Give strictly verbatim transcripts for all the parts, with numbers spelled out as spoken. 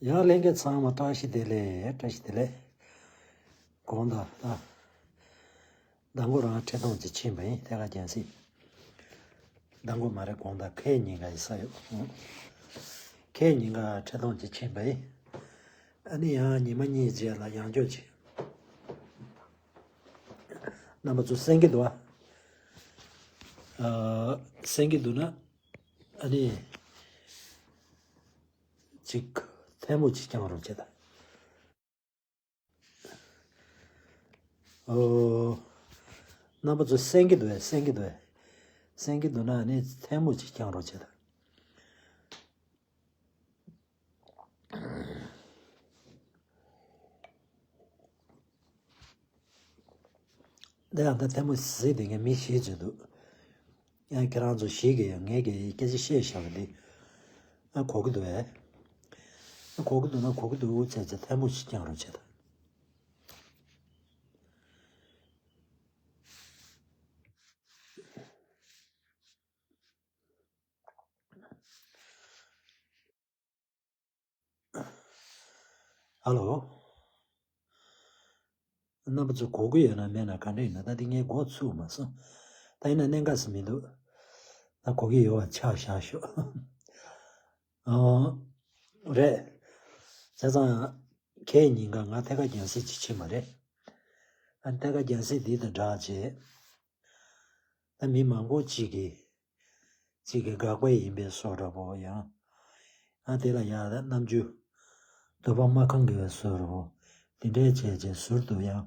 ཡང་ལྷན་རྒྱས་ཚང་མ་བཀྲ་ཤིས་བདེ་ལེགས། བཀྲ་ཤིས་བདེ་ལེགས། དགོངས་དག་ད། མདང་དགོང་རང་འཕྲལ་གཏོང་ཅིག་ཕྱིན་པ་ཡིན། ཐད་ཀར་རྒྱང་སྲིང་། མདང་དགོང་མ་རེད། དགོངས་དག་ཁའི་ཉིན་ག་ཡི་ས་ཡོད། ཁའི་ཉིན་ག་འཕྲལ་གཏོང་ཅིག་ཕྱིན་པ་ཡིན། ཨ་ནི་ཡང་ཉི་མ་གཉིས་རྗེས་ལ་ཡང་བསྐྱར་ཅིག་རྣམ་པ་ཚོ་གསན་གྱི་འདུག་ཨ། ཨ། གསན་གྱི་འདུག་ན། ཨ་ནི། ཅིག་ཐལ་མོ་ཅིག་བརྐྱང་རོགས་བྱེད་དང་། ཨོ། རྣམ་པ་ཚོ་གསན་གྱི་འདུག་གས། གསན་གྱི་འདུག་གས། གསན་གྱི་འདུག་ན་ཨ་ནི་ཐལ་མོ་ཅིག་བརྐྱང་རོགས་བྱེད་དང་། འདི་ཡང་ད་ཐལ་མོ་ཟེར་དེ་ངས་མི་ཞིག་བརྗོད་འདུག་ཡང་ཁྱེད་རང་ཚོ་ཞིག་གིས་ཡང་ངས་ཀྱི་སྐད་ཆ་བཤད་བཞག་པ་འདི། ཨ་གོ་གི་འདུག་གས། ཨ་གོ་གི་འདུག་ན་གོ་གི་འདུག་བྱས་བྱས་ཐལ་མོ་ཞིག་བརྐྱང་རོགས་བྱེད་དང་། ཧ་ལོ། རྣམ་པ་ཚོ་གོ་གི་ཡོད་ན་མེད་ན་ག་འདྲ་ཡིན་ན། ད་འདི་ངས་མགོ་ཚུགས་མ་སོང་། ད་ཡིན་ན་གནད་འགག་ཟེར་མི་འདུག་ད་གོ་གི་ཡོད་པ་ཆ་བཞག་ཤོག་ཨོ། རེད། བྱས་ཙང་ཁའི་ཉིན་ག་ང་ཐད་ཀར་རྒྱང་སྲིང་ཅིག་ཕྱིན་པ་རེད། ཨ་ཐད་ཀར་རྒྱང་སྲིང་འདི་དང་སྦྲགས་བྱས། ད་མི་མང་པོ་ཅིག་གིས། ཅིག་གིས་དགག་པ་ཡིན་པའི་བཟོ་འདྲ་པོ་ཡང་། ཨ་དེ་ལ་ཡང་རྣམ་འགྱུར། འདོད་པ་མ་ཁེངས་པའི་བཟོ་འདྲ་པོ། འདི་འདྲའི་བྱས་བྱས་ཟུར་དུ་ཡང་།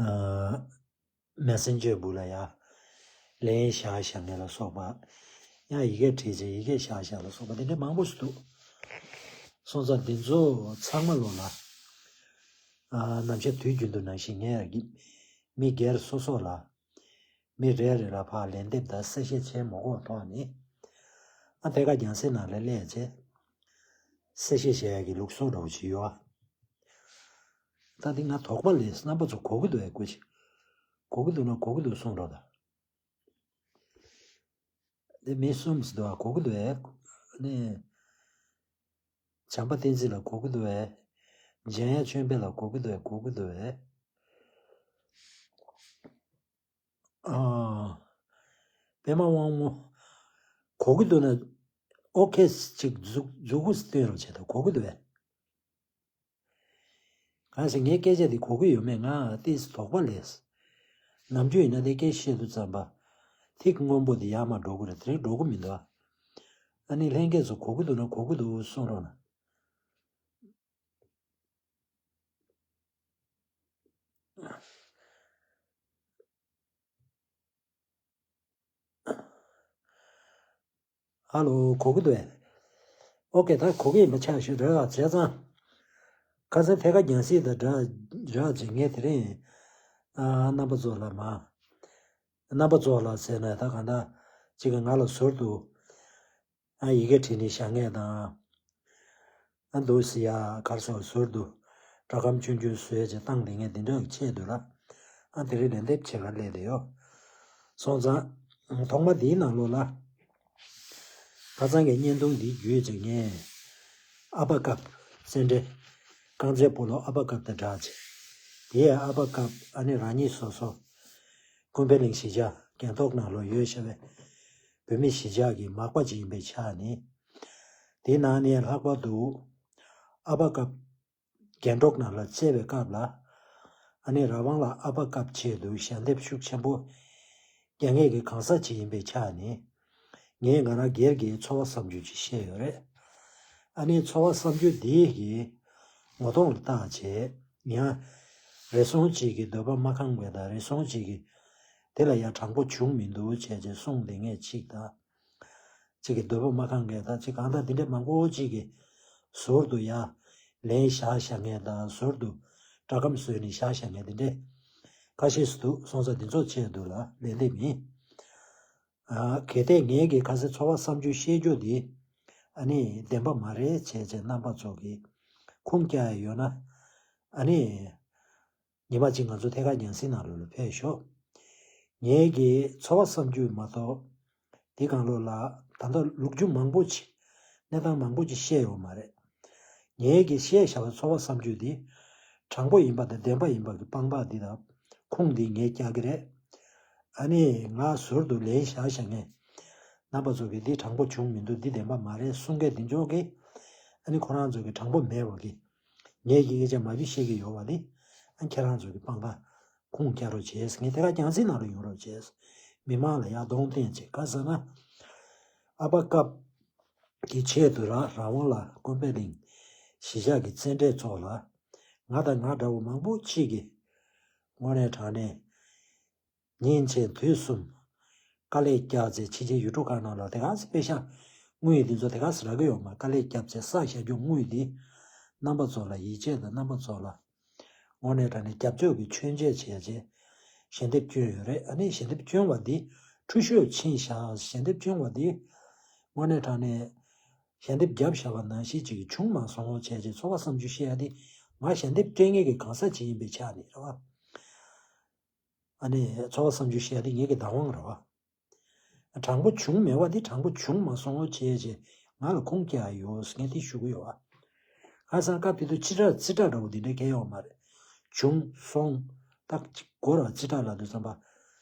ཨ། མེ་སེན་ཇར་བུ་ལ་ཡང་། ལན་བཞག་བཞག་མཁན་ལ་སོགས་པ། ཡང་ཡི་གེ་བྲིས་བྱས་ཡི་གེ་བཞག་བཞག་ལ་སོགས་པ་འདི་འདྲའི་མང་པོ་ཞིག་འདུག་སོང་ཙང་འདི་ཚོ་ཚང་མ་ལོ་ལ། ཨ་ནམ་ཞག་དུས་རྒྱུན་དུ་ནང་བཞིན་ངས་ཀྱི་མི་སྒེར་སོ་སོ་ལ། མི་རེ་རེ་ལ་ཕར་ལན་འདེབས་དང་གསལ་བཤད་བྱས་མ་དགོས་ཐོག་ནས། ཨ་ཐད་ཀར་རྒྱང་སྲིང་ནང་ལ་སླེབས་བྱས། གསལ་བཤད་བྱེད་ཡག་གི་ལུགས་སྲོལ་འདྲ་བོ་ཅིག་ཡོད་ཨ། ད་འདི་ང་དོགས་པ་ལས། རྣམ་པ་ཚོ་གོ་གི་འདུག་ཨེ། གོ་ཞིག་གོ་གི་འདུག་ན་གོ་གི་འདུག་གསུང་རོགས་དང་། འདི་མི་གསུམ་ཟེར་འདུག་ཨ། གོ་གི་འདུག་ཨེ། ནི། བྱམས་པ་བསྟན་འཛིན་ལ་གོ་གི་འདུག་ཨེ། འཇམ་དབྱངས་ཆོས་འཕེལ་ལ་གོ་གི་འདུག་ཨེ། གོ་གི་འདུག་ཨེ། ཨ། པད་མ་དབང་མོ། གོ་གི་འདུག་ན། ཨོ་ཁེ་ཅིག་མཛུ་མཛུ་གུ་སྟོན་རོགས་བྱེད་དང་། གོ་གི་འདུག་ཨེ། གང་ཞིག་ངའི་སྐད་ཆ་འདི་གོ་གི་ཡོད་མེད་ང་ཏིས་དོགས་པ་ལས། ནམ་རྒྱུན་ཡིན་ན་དེ་སྐད་བཤད་དུས་ཙམ་པ། ཐིག་སྔོན་པོ་འདི་ཡར་མར་འགྲོ་གི་རེད། དེ་རིང་འགྲོ་གི་མི་འདུག་ཨ། ཨ་ནི་ལྷན་རྒྱས་ཚོ་གོ་གི་འདུག་ན་གོ་གི་འདུག་གསུང་རོགས་གནང་། ཧ་ལོ། གོ་གི་འདུག་ཨེ། ཨོ་ཀེ། ད་གོ་གི་ཡིན་པ་ཆགས་ཤིག་རེད་ལ། བྱས་ཙང་། ཁ་སང་ཐད་ཀར་རྒྱང་སྲིང་དང་སྦྲགས་སྦྲགས་བྱས་ངས་དེ་རིང་། ཨ། རྣམ་པ་ཚོ་ལ་མ། རྣམ་པ་ཚོ་ལ་ཟེར་ན་ད་གང་ལྟར་ཅིག་གི་ང་ལ་ཟུར་དུ། ཨ། ཡི་གེ་བྲིས་ནས་བཞག་མཁན་དང་། ཨ། འདུག་སེ་ཡ་གར་སོགས་ཟུར་དུ་སྒྲ་སྒམ་ཆུང་ཆུང་བཟོས་བྱས་བཏང་བསྡད་མཁན་དེ་འདྲ་ཆེད་དུ་ལ། ཨ། དེ་རིང་ལན་འདེབས་བྱེད་གར་སླེབས་བསྡད་ཡོད། སོང་ཙང་། ཐོག་མ་འདིའི་ནང་ལོགས་ལ། ཁ་སང་གི་བརྙན་ཐུང་འདི་བརྒྱུད་བྱས་ངས། ཨ་ཕ་སྐབས་བཙལ་འདྲེ། རྐང་རྩེད་སྤོ་ལོ་ཨ་ཕ་སྐབས་དང་སྦྲགས་བྱས། དེའི་ཨ་ཕ་སྐབས་ཨ་ནི་རང་ཉིད་སོ་སོ། ཀུན་ཕན་གླིང་གཞིས་ཆགས་རྒན་ཐོག་ནང་ལོགས་ཡོད་བྱ་བའི། བོད་མི་གཞིས་ཆགས་ཀྱི་མག་པ་ཅིག་ཡིན་པའི་ཆ་ནས། དེའི་ནང་ནས་ལྷག་པར་དུ། ཨ་ཕ་སྐབས་རྒན་འཁོགས་ནང་ལ་བཙལ་བའི་སྐབས་ལ། ཨ་ནི་རང་དབང་ལ་ཨ་ཕ་སྐབས་ཆེད་དུ་ཞལ་འདེབས་ཤུགས་ཆེན་པོ་རྒྱག་མཁན་གྱི་གང་ཟག་ཅིག་ཡིན་པའི་ཆ་ནས། ངས་ང་རང་སྒེར་གྱི་ཚོར་བ་བསམ་ཚུལ་ཅིག་བཤད་ཡོད་རེད། ཨ་ནི་ཚོར་བ་བསམ་ཚུལ་འདི་གི་ངོ་གདོང་ལ་བལྟས་བྱས་ཡང་། རེ་ཟུང་ཅིག་གིས་འདོད་པ་མ་ཁེངས་པ་དང་། རེ་ཟུང་ཅིག་གིས་དེ་ལ་ཡང་དྲང་པོ་བྱུང་མི་འདུག་བྱས་བྱས་གསུངས་བསྡད་མཁན་ཅིག་དང་། གཅིག་གི་འདོད་པ་མ་ཁེངས་མཁན་དང་གཅིག་གང་ལྟར་འདི་འདྲའི་མང་པོ་གཅིག་གི་ཟུར་དུ་ཡ་ལན་བཞག་བཞག་མཁན་དང་ཟུར་དུ་སྐྲ་སྐམ་བཟོས་ནས་བཞག་བཞག་མཁན་འདི་འདྲའི་ཁ་ཤས་སུ་འདུག་སོང་ཙང་འདི་ཚོ་ཆེད་དུ་ལ་ལན་འདེབས་ཡིན། ཨ་གལ་ཏེ་ངེད་ཀྱི་ཁ་སང་ཚོར་བ་བསམ་རྒྱུ་བཤད་རྒྱུ་འདི་ཨ་ནི་བདེན་པ་མ་རེད་བྱས་བྱས་རྣམ་པ་ཚོ་གི་ཁུངས་སྐྱེལ་ཡ་ཡོད་ན་ཨ་ནི། ཉི་མ་གཅིག་ང་ཚོ་ཐད་ཀར་རྒྱང་སྲིང་ནང་ལོགས་ལ་ཕེབས་ཤོག་ངེད་ཀྱི་ཚོར་བ་བསམ་རྒྱུ་མ་གཏོགས། དེ་གང་ལོགས་ལ་ད་ལྟ་ལོ་རྒྱུས་མང་པོ་ཅིག་གནས་སྟངས་མང་པོ་ཅིག་བཤད་ཡོད་མ་རེད། ངེད་ཀྱིས་བཤད་བཞག་པའི་ཚོར་བ་བསམ་རྒྱུ་འདི། དྲང་པོ་ཡིན་པ་དང་བདེན་པ་ཡིན་པ་གི་དཔང་རྟགས་འདི་དང་། ཁུངས་འདི་ངས་བཀྱག་གི་རེད། ཨ་ནི་ང་ཟུར་དུ་ལན་བཞག་བཞག་མཁན། རྣམ་པ་ཚོ་གིས་འདི་དྲང་པོ་བྱུང་མི་འདུག་འདི་བདེན་པ་མ་རེད་གསུང་མཁན་འདི་ཚོ་གིས། ཨ་ནི་ཁོ་རང་ཚོ་གིས་དྲང་པོ་མེད་པ་གི་ངས་ཀྱི་སྐད་ཆ་མ་བུ་བཤད་ཀྱི་ཡོད་པ་ནི། ཨ་ཁྱེད་རང་ཚོ་གི་དཔང་རྟགས་ཁུངས་བཀྱག་རོགས་བྱས། ངས་དེ་ག་རྒྱང་སྲིང་ནང་ལ་ཡོང་རོགས་བྱས། མི་མང་ལ་ཡར་གདོང་བསྟན་བྱས་ག་ཟེར་ན། ཨ་ཕ་སྐབས་ཀྱི་ཆེད་དུ་རང་རང་དབང་ལ་དགོན་པའི་གླིང་གཞིས་ཆགས་ཀྱི་བཙན་འབྲེལ་ཚོགས་ལ། ང་དང་ང་འདྲ་བོ་མང་པོ་ཅིག་གིས་དངོས་གནས་དྲང་གནས། ཉིན་བྱེད་དུས་གསུམ། དཀའ་ལས་བརྒྱབ་ཚེ་ཕྱི་རྒྱལ་ཡུལ་གྲུ་ཁག་ནང་ལ་དེ་ག་སེ་པེ་ཤག་དངུལ་འདི་ཚོ་དེ་ག་སེ་རག་གི་ཡོད་མ་དཀའ་ལས་བརྒྱབ་ཚེ་བསགས་བཞག་རྒྱུ་དངུལ་འདི། རྣམ་པ་ཚོ་ལ་ཡིད་ཆེས་དང་རྣམ་པ་ཚོ་ལ། དངོས་གནས་དྲང་གནས་རྒྱབ་སྐྱོར་གྱི་མཆོད་མཇལ་བྱས་རྗེས། ཞལ་འདེབས་བསྐྱོན་ཡོད་རེད། ཨ་ནི་ཞལ་འདེབས་བསྐྱོན་པ་འདི། འཁྲུལ་ཤོས་ཕྱིན་བཞག་ཞལ་འདེབས་བསྐྱོན་པ་འདི། དངོས་གནས་དྲང་གནས། ཞལ་འདེབས་བརྒྱབ་བཞག་པ་ནང་བཞིན་ཅིག་བྱུང་མ་སོང་བྱས་རྗེས་ཚོར་བ་བསམ་རྒྱུ་བཤད་ཡ་འདི། ང་ཞལ་འདེབས་སྤྲད་མཁན་གྱི་གང་ཟག་ཅིག་ཡིན་པའི་ཆ་ནས་རེད་བ། ཨ་ནི་ཚོར་བ་བསམ་རྒྱུ་བཤད་ཡ་དེ་ངེད་ཀྱི་བདག་དབང་རེད་བ། དྲང་པོ་བྱུང་མེད་པ་དེ་དྲང་པོ་བྱུང་མ་སོང་བྱས་རྗེས་ང་ལ་ཁུངས་སྐྱེལ་ཡ་ཡོད་ངས་དེ་ཞུ་གི་ཡོད་བ། ཁ་སང་སྐབས་དེ་དུས་ཕྱི་དྲག་རྩིས་དྲག་འདྲ་བོ་དེ་འདྲ་གང་ཡོད་མ་རེད། བྱུང་སོང་། ཏག་ཅིག་གོ་ར་རྩིས་དྲག་ལབ་དུས་ཙམ་པ།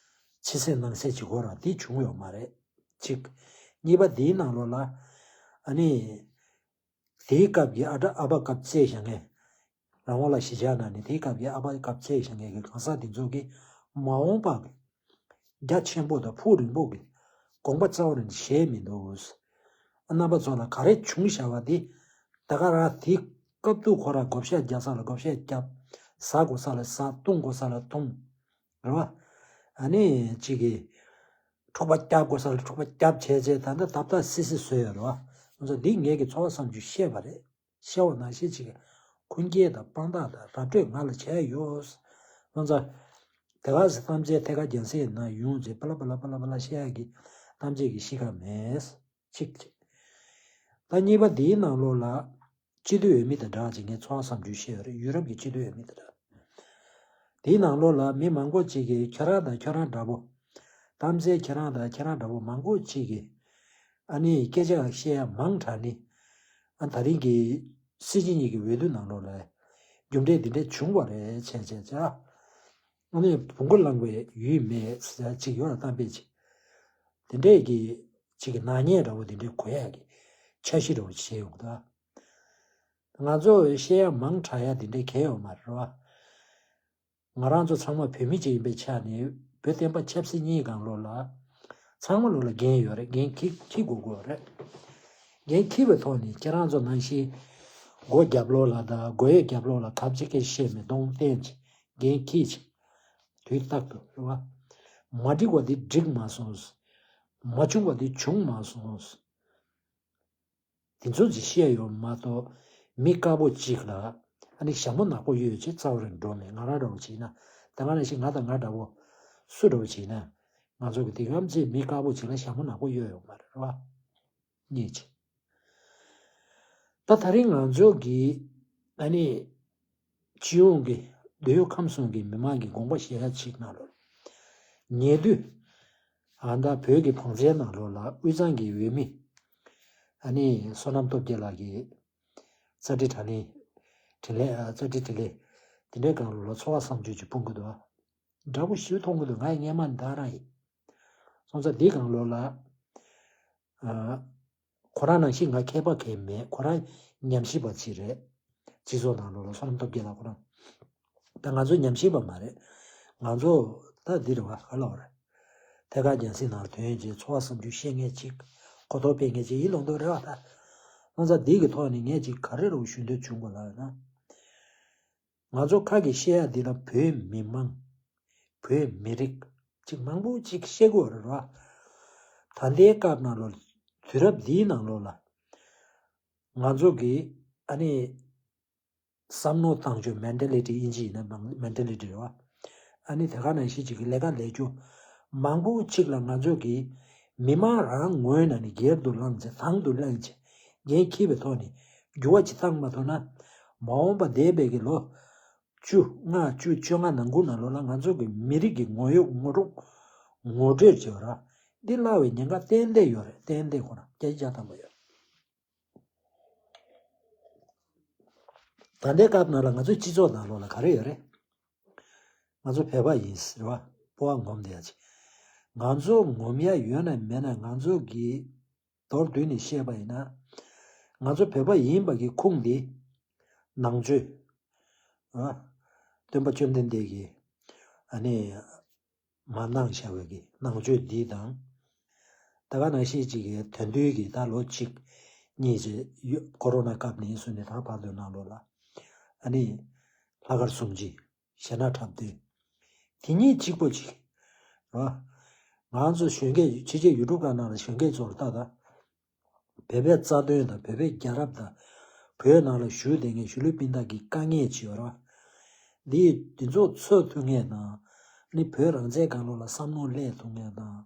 ཕྱི་གསལ་ནང་གསལ་ཅིག་གོ་ར་དེ་བྱུང་ཡོད་མ་རེད། གཅིག་གཉིས་པ་དེའི་ནང་ལོགས་ལ། ཨ་ནི། དེའི་སྐབས་ཀྱི་ཨ་བྲ་ཨ་ཕ་སྐབས་བཙལ་བཞག་མཁན། རང་དབང་ལ་གཞིས་ཆགས་ནང་ནས་དེའི་སྐབས་ཀྱི་ཨ་ཕ་སྐབས་བཙལ་བཞག་མཁན་གྱི་གང་ཟག་དེ་ཚོ་གིས་མ་འོངས་པ་གི་རྒྱ་ཆེན་པོ་དང་ཕུགས་རིང་པོ་གི་དགོངས་པ་རྩ་བ་ནས་བཞེས་མི་འདུག་རྣམ་པ་ཚོ་ལ་ག་རེ་བྱུང་བཞག་པ་དེ་ད་ག་རང་དེའི་སྐབས་དུ་ཁོ་རང་བགོ་བཤའ་རྒྱག་ས་ལ་བགོ་བཤའ་བརྒྱབ། ཟ་དགོས་ས་ལ་ཟ། བཏུང་དགོས་ས་ལ་བཏུང་། རེད་བ། ཨ་ནི་གཅིག་གིས་འཁྲུག་པ་རྒྱབ་དགོས་ས་ལ་འཁྲུག་པ་རྒྱབ་བྱས་བྱས་ད་ལྟ་ཐབས་ཐབས་སི་སི་བཟོས་ཡོད་རེད་བ། ང་ཚོ་འདི་ངེད་ཀྱི་ཚོར་བ་བསམ་རྒྱུ་བཤད་པ་རེད། བཤད་པ་ནང་བཞིན་གཅིག་གིས་ཁུངས་སྐྱེལ་དང་དཔང་རྟགས་དང་ར་སྤྲོད་ང་ལ་བྱས་ཡོད། ང་ཚོ་དེ་ག་སེ་གཏམ་བྱས་ཐད་ཀར་རྒྱང་སྲིང་ནང་ཡོང་རྗེས་པ་ལ་པ་ལ་པ་ལ་པ་ལ་བཤད་ཡག་གི་གཏམ་བྱས་ཀྱི་གཤིས་ཀ་མེད། གཅིག་གཅིག་ད་གཉིས་པ་འདིའི་ནང་ལོགས་ལ། སྤྱི་འཐུས་འོས་མི་དང་སྦྲགས་ཅིག་ངས་ཚོར་བ་བསམ་རྒྱུ་བཤད་ཡོད་རེད། ཡུ་རོབ་ཀྱི་སྤྱི་འཐུས་འོས་མི་དང་སྦྲགས། དེའི་ནང་ལོགས་ལ་མི་མང་པོ་ཅིག་གིས་ཁྱོད་རང་དང་ཁྱོད་རང་འདྲ་པོ། གཏམ་གསལ་ཁྱེད་རང་དང་ཁྱེད་རང་འདྲ་པོ་མང་པོ་ཅིག་གིས། ཨ་ནི་སྐད་ཆ་བཤད་ཡ་མང་དྲགས་ནི། ཨ་ད་རིང་གི་སྲིད་སྤྱི་གཉིས་ཀྱི་འོས་བསྡུ་ནང་ལོགས་ལ། རྒྱུ་འབྲས་འདི་འདྲ་བྱུང་བ་རེད་བྱས་བྱས་བྱས། ཨ་ནི་བོང་གུ་བླངས་པའི་ཡུལ་མེད་ཟེར་ཡ་ཅིག་ཡོད་ལ་གཏམ་དཔེ་ཅིག་དེ་འདྲས་ཀྱི་ཅིག་གི་ནག་ཉེས་འདྲ་པོ་དེ་འདྲས་གོ་ཡག་གི་འཆར་གཞི་འདྲ་པོ་ཅིག་བྱས་ཡོང་གི་འདུག་ང་ཚོ་བཤད་ཡ་མང་དྲགས་ཡ་དེ་འདྲས་གང་ཡོད་མ་རེད་བ། ང་རང་ཚོ་ཚང་མ་བོད་མི་ཅིག་ཡིན་པའི་ཆ་ནས་བོད་བསྟན་པ་ཆབ་སྲིད་གཉིས་སྒང་ལོགས་ལ་ཚང་མ་ལོགས་ལ་འགན་ཡོད་རེད། འགན་འཁྱེར་འཁྱེར་དགོས་དགོས་རེད། འགན་འཁྱེར་བའི་ཐོག་ནས་ཁྱེད་རང་ཚོ་ནང་བཞིན་སྒོ་རྒྱབ་ལོགས་ལ་དང་སྒོ་ཡོད་རྒྱབ་ལོགས་ལ་གབ་ཅིག་སྐད་བཤད་མི་གཏོང་བསྟན་ཅིག་འགན་འཁྱེར་ཅིག་དུས་རྟག་ཏུ་རེད་བ། མ་འགྲིག་པ་འདི་འགྲིག་མ་སོང་། མ་བྱུང་བ་འདི་བྱུང་མ་སོང་། དེ་ཚོ་ཅིག་བཤད་ཡོད་མ་གཏོགས་མི་དཀར་པོ་གཅིག་ལ་ཨ་ནི་ཞྭ་མོ་ནག་པོ་གཡོགས་བྱས་རྩ་བ་རང་འགྲོ་མེད། ང་རང་འདྲ་བོ་བྱས་ན་ད་ག་ནང་བཞིན་ང་དང་ང་འདྲ་བོ་སུ་འདྲ་བོ་བྱས་ན་ང་ཚོ་གི་དེ་གམ་ཚེ་མི་དཀར་པོ་གཅིག་ལ་ཞྭ་མོ་ནག་པོ་གཡོགས་ཡོད་མ་རེད་བ། གཉིས་ཅིག་ད་ད་རིང་ང་ཚོ་གི་ཨ་ནི་སྤྱི་ཡོངས་ཀྱི་འདོད་ཡོན་ཁམས་གསུམ་གྱི་མི་མང་གི་དགོངས་པ་བཞེས་ཡ་ཅིག་ནང་ལོགས་ཉེ་དུས་ཨ་ད་བོད་ཀྱི་བང་མཛོད་ནང་ལོགས་ལ་དབུས་གཙང་གི་འོས་མི་ཨ་ནི་བསོད་ནམས་སྟོབས་རྒྱལ་ལགས་ཀྱིས་རྩ་ཁྲི་དྲ་ལན་དྲི་ལན་ཨ་རྩ་ཁྲི་དྲི་ལན་དེ་འདྲའི་སྒང་ལོགས་ལ་ཚོར་བ་བསམ་བརྗོད་ཅིག་སྤུངས་ཀྱི་འདུག་འདྲ་པོ་ཞིག་མཐོང་གི་འདུག་ང་ཡི་སྔས་མ་ནས་ད་རང་ཡིན། སོང་ཙང་འདིའི་སྒང་ལོགས་ལ། ཨ། ཁོ་རང་ནང་བཞིན་ང་མཁས་པ་གང་མེད། ཁོ་རང་ཉམས་ཞིབ་པ་ཅིག་རེད། སྤྱི་ཚོགས་ནང་ལོགས་ལ་བསོད་ནམས་སྟོབས་རྒྱལ་ལགས་ཁོ་རང་། ད་ང་ཚོ་ཉམས་ཞིབ་པ་མ་རེད། ང་ཚོ་ད་འདི་རེད་བ་ག་ལབ་རེད། ཐད་ཀར་རྒྱང་སྲིང་ནང་ལ་ཐོན་རྗེས་ཚོར་བ་བསམ་ཚུལ་བཤད་མཁན་ཅིག་གོ་རྟོགས་སྤེལ་མཁན་ཅིག་ཡིན་ལོང་དོན་རེད་བ་ད། ང་ཚོ་འདི་གི་ཐོག་ནས་ངས་ཅིག་ག་རེ་རུ་ཞུ་འདོད་བྱུང་དགོས་ལབ་ཡོད་ན། ང་ཚོ་ཁ་གི་བཤད་ཡ་འདི་ལ་བོད་མི་མང་། བོད་མི་རིགས་ཅིག་མང་པོ་ཅིག་བཤད་དགོས་རེད་བ། ད་ལྟའི་སྐབས་ནང་ལོ། དུས་རབས་འདིའི་ནང་ལོགས་ལ་ང་ཚོ་གི་ཨ་ནི་བསམ་བློ་བཏང་ཕྱོགས་མེན་ཊེ་ལི་ཊི་ཨིན་ཇི་ཡིན་ན་མེན་ཊེ་ལི་ཊི་རེད་བ། ཨ་ནི་དེ་ག་ནང་བཞིན་ཅིག་གི་ལས་ཀ་ལས་རྒྱུ་མང་པོ་ཅིག་ལ་ང་ཚོ་གི་མི་མང་རང་ངོས་ནས་ནི་སྒེར་དུ་བླངས་ཚེ་དང་དུ་བླངས་ཚེ་འགན་འཁྱེར་བའི་ཐོག་ནས་འགྱུར་བ་ཅིག་བཏང་མ་ཐུབ་ན་མ་འོངས་པ་འདས་པའི་གི་ལོ་བཅུ་ལྔ་བཅུ་བཅོ་ལྔ་ནང་ཁུལ་ནང་ལོགས་ལ་ང་ཚོ་གི་མི་རིགས་ཀྱི་ངོ་གཡོག་ངོ་སྤྲོད་ངོ་སྤྲོད་བྱེད་པ་ར་འདི་སླ་བའི་ཉེན་ཁ་ཏན་ཏན་ཡོད་རེད། ཏན་ཏན་ཁོ་ན་སྐད་ཆ་བཏང་པ་ཡོད། ད་ལྟའི་སྐབས་ནང་ལ་ང་ཚོའི་སྤྱི་ཚོགས་ནང་ལོགས་ལ་ག་རེ་ཡོད་རེད། ང་ཚོ་བོད་པ་ཡིན་ཟེར་བ་སྤོབས་པ་ངོམ་བསྡད་ཡ་ཅིག་ང་ཚོ་ངོམ་ཡ་ཡོད་ན་མེད་ན་ང་ཚོ་གི་མདོར་བསྡུས་ནས་བཤད་པ་ཡིན་ན། ང་ཚོ་བོད་པ་ཡིན་པ་གི་ཁུངས་འདི་ནང་ཆོས། ཨ། སྟོན་པ་བཅོམ་ལྡན་འདས་ཀྱིས་ཨ་ནི་མ་གནང་བཞག་པའི་གི་ནང་ཆོས་འདི་དང་། ད་ག་ནང་བཞིན་ཅིག་གི་དོན་བསྡུས་ཀྱི་ད་ལོ་གཅིག་གཉིས་ཀྱི་ཡོ་ཀོ་རོ་ན་སྐབས་ནས་བཟུང་ནས་ད་བར་དུ་ནང་ལོགས་ལ་ཨ་ནི་ལྷག་དཀར་གསུམ་བརྗིད། གཞས་སྣ་འཁྲབ་སྟོན། དེ་གཉིས་གཅིག་པོ་གཅིག་རོ། ང་ཚོ་གཞོན་སྐྱེས་ཕྱི་རྒྱལ་ཡུལ་གྲུ་ཁག་ནང་ལ་གཞོན་སྐྱེས་ཚོར་ལྟ་ད། བོད་པའི་རྩ་དོན་དང་བོད་པའི་རྒྱལ་རབས་དང་། བོད་ནང་ལ་བཞུགས་བསྡད་མཁན་གཞིས་ལུས་སྤུན་ཟླ་གི་དཀའ་ངལ་ཅིག་ཡོད་རོ། འདི་འདི་ཚོ་འཚོལ་ཐུབ་མཁན་དང་། ནི་བོད་རང་བཙན་སྒང་ལོགས་ལ་བསམ་བློ་སླེབས་ཐུབ་མཁན་དང་།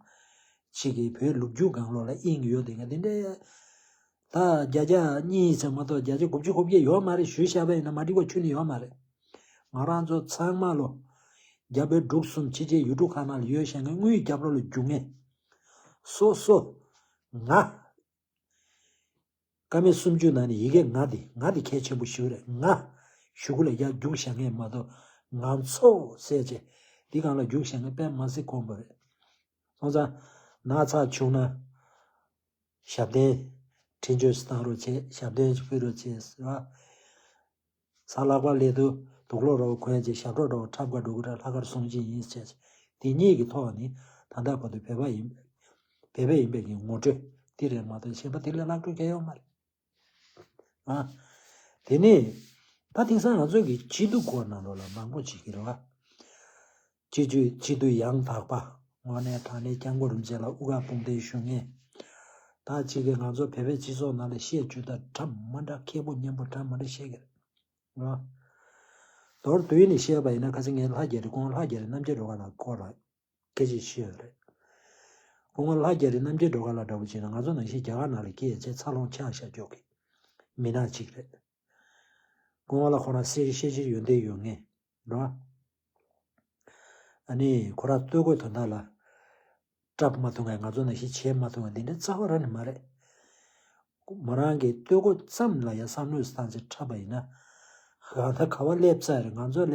ཅིག་གིས་བོད་ལུགས་རྒྱུ་སྒང་ལོགས་ལ་དབྱིངས་ཡོད་དེ་ག་དེ་འདྲའི། ད་བརྒྱ་ཆ་གཉིས་ཙམ་མ་གཏོགས་བརྒྱ་ཆ་དགུ་བཅུ་གོ་བརྒྱད་ཡོད་མ་རེད། ཞུས་བཞག་པ་ཡིན་ན་མ་འགྲིག་པ་ཁྱོན་ནས་ཡོད་མ་རེད། ང་རང་ཚོ་ཚང་མ་ལོ་རྒྱ་བལ་འབྲུག་གསུམ་ཕྱི་རྒྱལ་ཡུལ་གྲུ་ཁག་ནང་ལ་ཡོད་བཞག་མཁན་དངུལ་རྒྱབ་ལོགས་ལ་རྒྱུག་མཁན། སོ་སོ། ང་། ཀ་མད་སུམ་ཅུ་ནང་ནས་ཡི་གེ་ང་དེ་ང་དེ་གལ་ཆེན་པོ་ཞིག་རེད། ང་ཞུ་གུ་ལ་ཡར་རྒྱུག་བཞག་མཁན་མ་གཏོགས་ང་ཚོ་ཟེར་བྱས་འདི་སྒང་ལ་རྒྱུག་བཞག་མཁན་དཔེ་མ་སྲིད་དཀོན་པོ་རེད། སོང་ཙང་ན་ཚ་བྱུང་ན། ཞབས་བརྟན་འཕྲིན་བཅོལ་བཏང་རོགས་བྱེད། ཞབས་བརྟན་ཕུལ་རོགས་བྱེད་ཟེར་བ། ས་ལྷག་པ་སླེབས་དུས་དུག་ལོག་རོགས་གོན་བྱས་ཞབས་བྲོ་རོགས་འཁྲབ་ག་འགྲོ་གི་ར། ལྷག་དཀར་གསུམ་བརྗིད་ཡིན་བྱས། དེ་གཉིས་ཀྱི་ཐོག་ནས་ད་ལྟ་བར་དུ་བོད་པ་ཡིན། བོད་པ་ཡིན་པའི་གི་ངོ་སྤྲོད་དེ་རེད་མ་གཏོགས་གཞན་པ་དེ་ལས་ལྷག་སྤྲོད་གལ་ཡོད་མ་རེད། ཨ། དེ་ནས་ད་དེང་སང་ང་ཚོ་གི་སྐྱིད་སྡུག་སྐོར་ནང་ལོགས་ལ་མང་པོ་བྱེད་ཀྱི་རེད་བ། སྤྱི་སྤྱོད་སྤྱི་འཐུས་ཡང་དག་པ། དངོས་གནས་དྲང་གནས་སྐྱབས་མགོན་རིན་པོ་ཆེ་ལ་དབུ་ཁག་དཔུང་འདེགས་ཞུ་མཁན། ད་གཅིག་གིས་ང་ཚོ་བོད་པའི་སྤྱི་ཚོགས་ནང་ལ་བཤད་རྒྱུ་དང་འདྲ་མ་འདྲ་མཁས་པོ་སྙན་པོ་འདྲ་མ་འདྲ་བཤད་ཀྱི་རེད། རོ། མདོར་བསྡུས་ནས་བཤད་པ་ཡིན་ན་ཁ་སང་ངས་ལྷ་རྒྱ་རི་སྐུ་ངོ་ལྷ་རྒྱ་རི་རྣམ་རྒྱལ་སྒྲོལ་དཀར་ལགས་སྐོར་ལ་སྐད་ཆ་བཤད་ཡོད་རེད། སྐུ་ངོ་ལྷ་རྒྱ་རི་རྣམ་རྒྱལ་སྒྲོལ་དཀར་ལགས་འདྲ་པོ་བྱས་ན་ང་ཚོ་ནང་བཞིན་རྒྱ་གར་ནང་ལ་སྐྱེས་བྱས་འཚར་ལོངས་ཆགས་བཞག་རྒྱུ་གི་མི་སྣ་གཅིག་རེད། སྐུ་ངོ་ལ་ཁོ་རང་སེ་ཤེས་ཤེས་ཡོན་ཏན་ཡོད་མཁན་རོ། ཨ་ནི་ཁོ་རང་སྟོད་གོས་དོན་དག་ལ་སྐྲག་མ་ཐུབ་མཁན་ང་ཚོ་ནང་བཞིན་བྱེད་མ་ཐུབ་མཁན་འདི་འདྲ་རྩ་བ་རང་ནས་མ་རེད། མོ་རང་གི་སྟོད་གོས་ཙམ་ལ་ཡང་བསམ་བློས་བཏང་ཚེ་འཁྲབ་པ་ཡིན་ན། གང་ལྟར་ག་བ་སླེབས་ཚར་རེད། ང་ཚོ་ལས་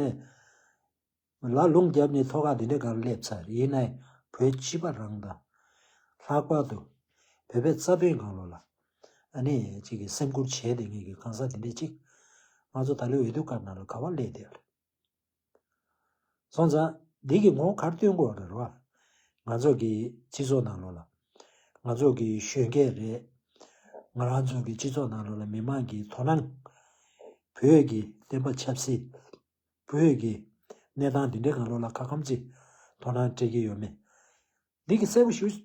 ལ་ལུང་བརྒྱབ་ནས་ཐོག་ཁ་འདི་འདྲའི་སྒང་སླེབས་ཚར་རེད། ཡིན་ནའི་བོད་སྤྱི་པ་རང་དང་། ལྷག་པར་དུ་བོད་པའི་རྩ་དོན་སྒང་ལོགས་ལ་ཨ་ནི་གཅིག་གི་སེམས་ཁུར་བྱས་ཏེ་ངེད་ཀྱི་གང་ཟག་འདི་འདྲའི་གཅིག་ང་ཚོ་ད་ལོའི་འོས་བསྡུ་སྐབས་ནང་ལ་ག་བ་སླེབས་བསྡད་ཡོད་རེད། སོང་ཙང་འདི་གི་ངོ་བོ་ག་རེ་སྟོན་དགོས་རེད་བ། ང་ཚོ་གི་སྤྱི་ཚོགས་ནང་ལོགས་ལ། ང་ཚོ་གི་གཞོན་སྐྱེས་རེད། ང་རང་ཚོ་གི་སྤྱི་ཚོགས་ནང་ལོགས་ལ་མི་མང་གི་དོ་སྣང་། བོད་ཀྱི་བསྟན་པ་ཆབ་སྲིད། བོད་ཀྱི་གནས་སྟངས་འདི་འདྲའི་སྒང་ལོགས་ལ་ག་གམ་ཅིག་དོ་སྣང་སྤྲད་ཀྱི་ཡོད་མེད། འདི་གི་གསལ་པོ་ཞེ་པོ་ཅིག་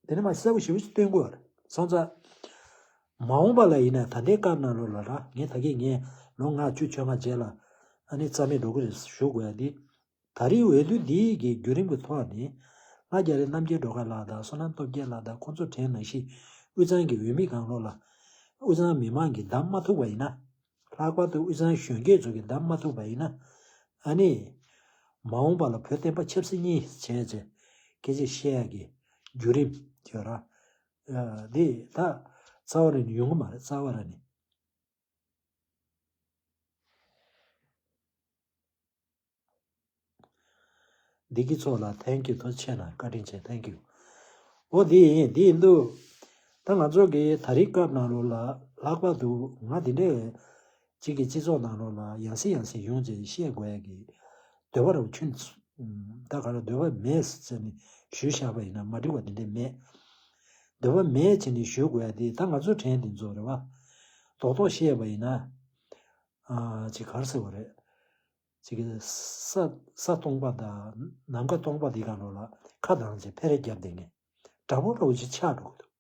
དེ་ནས་མ་གསལ་པོ་ཞེ་པོ་ཅིག་སྟོན་དགོས་རེད། སོང་ཙང་། མ་འོངས་པ་ལ་ཡིན་ན་ད་ལྟའི་སྐབས་ནང་ལོགས་ལ་ར་ངས་ད་གིན་ངས་ལོ་ལྔ་བཅུ་བཅོ་ལྔ་རྗེས་ལ་ཨ་ནི་རྩ་མེད་འགྲོ་གི་རེད་ཞུ་དགོས་ཡ་འདི། ད་རེས་འོས་བསྡུ་འདི་གི་བརྒྱུད་རིམ་གྱི་ཐོག་ནས་ལྷ་རྒྱ་རི་རྣམ་རྒྱལ་སྒྲོལ་དཀར་ལགས་དང་བསོད་ནམས་སྟོབས་རྒྱལ་ལགས་དང་ཁོང་ཚོ་དྲན་ནང་བཞིན་དབུས་གཙང་གི་འོས་མི་སྒང་ལོགས་ལ་དབུས་གཙང་མི་མང་གིས་བདམས་མ་ཐུབ་པ་ཡིན་ན། ལྷག་པར་དུ་དབུས་གཙང་གཞོན་སྐྱེས་ཚོ་གིས་བདམས་མ་ཐུབ་པ་ཡིན་ན། ཨ་ནི། མ་འོངས་པ་ལ་བོད་བསྟན་པ་ཆབ་སྲིད་གཉིས་བྱས་བྱས་སྐད་ཆ་བཤད་ཡག་གི་བརྒྱུད་རིམ་ཡོད་ར། འདི་ད་རྩ་བ་རེ་ནས་ཡོང་གི་མ་རེད། རྩ་བ་རེ་ནས། བདེ་སྐྱིད་ཚོགས་ལ་thank you ཐུགས་རྗེ་ཆེ་གནང་། བཀའ་དྲིན་ཆེ། thank you། འོ་འདི་ཡིན། འདི་ཡིན་དུས། ད་ང་ཚོ་གི་ད་རེས་སྐབས་ནང་ལོགས་ལ་ལྷག་པར་དུ་ང་འདི་འདྲའི་གཅིག་གི་སྤྱི་ཚོགས་ནང་ལོགས་ལ་ཡང་སེ་ཡང་སེ་ཡོང་བྱས་བཤད་དགོས་ཡ་གི་འདོད་པ་རུ་ཆུན། ད་ག་རེ་འདོད་པ་མེད་ཟེར་ནས་ཞུས་བཞག་པ་ཡིན་ན་མ་འགྲིག་པ་འདི་འདྲ་མེད། འདོད་པ་མེད་བྱས་ནས་ཞུ་དགོས་ཡ་དེ་ད་ང་ཚོ་དྲན་དེ་ཚོ་རེད་བ། རྡོག་རྡོག་བཤད་པ་ཡིན་ན། ཨ་ཅིག་ག་རེ་ཟེར་བ་རེད། ཅིག་གི་ས་ས་སྟོང་པ་དང་ནམ་མཁའ་སྟོང་པ་འདི་གང་ལོགས་ལ་ཁ་གདངས་བྱས་འཕེར་རྒྱབ་བསྡད་མཁན་འདྲ་པོ་འདྲ་པོ་ཅིག་ཆགས་འགྲོ་གི་འདུག་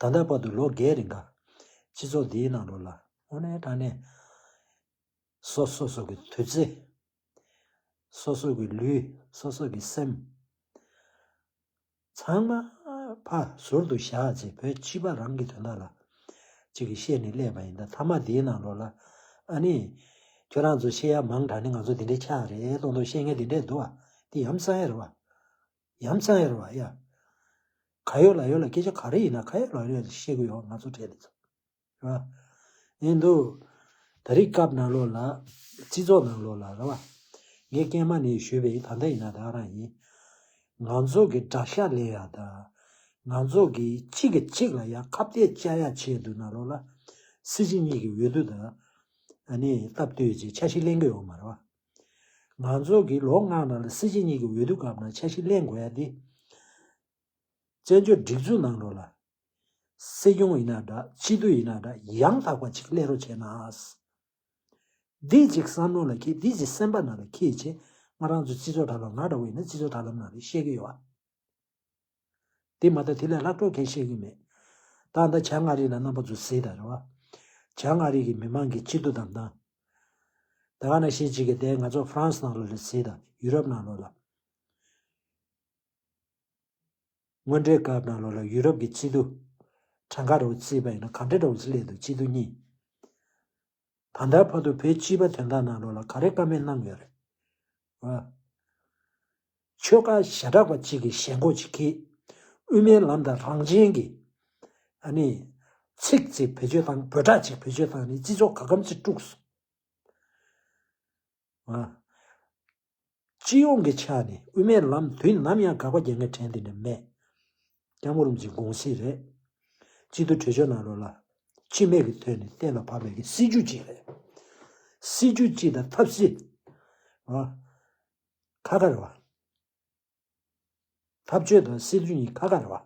ད་ལྟ་བར་དུ་ལོ་བརྒྱད་རིང་ག་སྤྱི་ཚོགས་འདིའི་ནང་ལོགས་ལ་དངོས་གནས་དྲང་གནས་སོ་སོ་སོ་གི་དུས་ཚོད། སོ་སོ་གི་ལུས། སོ་སོ་གི་སེམས། ཚང་མ་ཕར་ཟུར་དུ་བཞག་ཅིག་བོད་སྤྱི་པ་རང་གི་དོན་དག་ལ་ཅིག་གིས་བཤད་ནས་སླེབས་པ་ཡིན་ད། མཐའ་མ་འདིའི་ནང་ལོགས་ལ་ཨ་ནི་ཁྱོད་རང་ཚོ་བཤད་ཡ་མང་དྲགས་ནས་ང་ཚོ་འདི་འདྲའི་ཆགས་རེད་མདོག་མདོག་བཤད་མཁན་འདི་འདྲས་འདུག་བ། འདི་ཡ་མཚན་ཡོད་རེད་བ། ཡ་མཚན་ཡོད་རེད་བ་ཡ། ག་ཡོད་ལ་ཡོད་ལ་སྐད་ཆ་ག་རེ་ཡིན་ན་ག་ཡོད་ལ་ཡོད་ལ་བཤད་གི་ཡོད། ང་ཚོ་གྲས་འདི་ཚོ་རེད་བ། ཡིན་འདུག་ད་རེས་སྐབས་ནང་ལོགས་ལ་སྤྱི་ཚོགས་ནང་ལོགས་ལ་རེད་བ། ངས་སྐྱེས་མ་ནས་ཞུས་པའི་ད་ལྟ་ཡིན་ན་ད་ག་རང་ཡིན། ང་ཚོ་གི་དགྲ་ཤ་ལེན་ཡ་དང་། ང་ཚོ་གི་གཅིག་གིས་གཅིག་ལ་ཡ་ཁ་གཏད་བཅག་ཡ་ཆེད་དུ་ནང་ལོགས་ལ་སྲིད་སྤྱི་གཉིས་ཀྱི་འོས་བསྡུ་དང་ཨ་ནི་སྟབས་བསྟུན་བྱས་འཆར་གཞི་ལེན་གི་ཡོད་མ་རེད་བ། ང་ཚོ་གི་ལོ་ལྔ་ནང་ལ་སྲིད་སྤྱི་གཉིས་ཀྱི་འོས་བསྡུ་སྐབས་ནང་འཆར་གཞི་ལེན་དགོས་ཡ་དེ། བཙན་བྱོལ་སྒྲིག་འཛུགས་ནང་ལོགས་ལ་སྲིད་སྐྱོང་ཡིན་ན་འདྲ་སྤྱི་འཐུས་ཡིན་ན་འདྲ་ཡང་དག་པ་ཅིག་སླེབས་རོགས་བྱས་ན། འདི་ཅིག་བསམ་བློ་ལ་འཁྱེར། འདི་ཅིག་སེམས་པ་ནང་ལ་འཁྱེར་བྱས། ང་རང་ཚོ་སྤྱི་ཚོགས་དྲ་ལམ་ང་འདྲ་བོ་ཡིན་ན་སྤྱི་ཚོགས་དྲ་ལམ་ནང་ལ་བཤད་གི་ཡོད་ཨ། དེ་མ་གཏོགས་དེ་ལས་ལྷག་འཕྲོ་གང་བཤད་གི་མེད། ད་ལྟ་བྱང་ཨ་རི་ལ་རྣམ་པ་ཚོ་གཟིགས་དང་རེད་བ། བྱང་ཨ་རི་གི་མི་མང་གི་སྐྱིད་སྡུག་དང་དང་། ད་ག་ནང་བཞིན་ཅིག་གི་དེ་ང་ཚོ་ཧྥ་རན་སི་ནང་ལོགས་ལ་གཟིགས་དང་ཡུ་རོབ་ནང་ལོགས་ལ། དངོས་འབྲེལ་སྐབས་ནང་ལོགས་ལ་ཡུ་རོབ་ཀྱི་སྤྱི་འཐུས་གྲངས་ཀ་རུ་བརྩིས་པ་ཡིན་ན་ག་འདྲ་རུ་སླེབས་འདུག་སྤྱི་འཐུས་གཉིས། ད་ལྟ་བར་དུ་བོད་སྤྱི་པ་དོན་དག་ནང་ལོགས་ལ་ག་རེ་བཀའ་མོལ་གནང་ཡོད་རེད། ཨ། ཆོལ་ཁ་ཞེ་དྲག་པ་གཅིག་གིས་ཞེན་ཁོག་ཅིག་གིས་དབུ་མའི་ལམ་དང་རང་བཙན་གྱི་ཨ་ནི་ཚིག་ཅིག་བེད་སྤྱོད་བཏང་། འབོད་སྒྲ་ཅིག་བེད་སྤྱོད་བཏང་ནས་སྤྱི་ཚོགས་ག་གམ་ཅིག་དཀྲུགས་སོང་། ཨ། སྤྱི་ཡོངས་ཀྱི་ཆ་ནས་དབུ་མའི་ལམ་དུས་ནམ་ཡང་དགག་པ་རྒྱག་མཁན་དྲན་དེ་འདྲ་མེད། སྐྱབས་མགོན་རིན་པོ་ཆེའི་དགོངས་གཞི་རེད། སྤྱི་འཐུས་གྲོས་ཆོད་ནང་ལོགས་ལ་སྤྱི་མོས་ཀྱི་ཐོག་ནས་གཏན་ལ་ཕབ་པའི་གི་སྲིད་ཇུས་གཅིག་རེད། སྲིད་ཇུས་གཅིག་དང་ཐབས་ཤེས་ཨ་ཁ་ཁ་རེད་བ། ཐབས་བྱུས་དང་སྲིད་ཇུས་གཉིས་ཁ་ཁ་རེད་བ།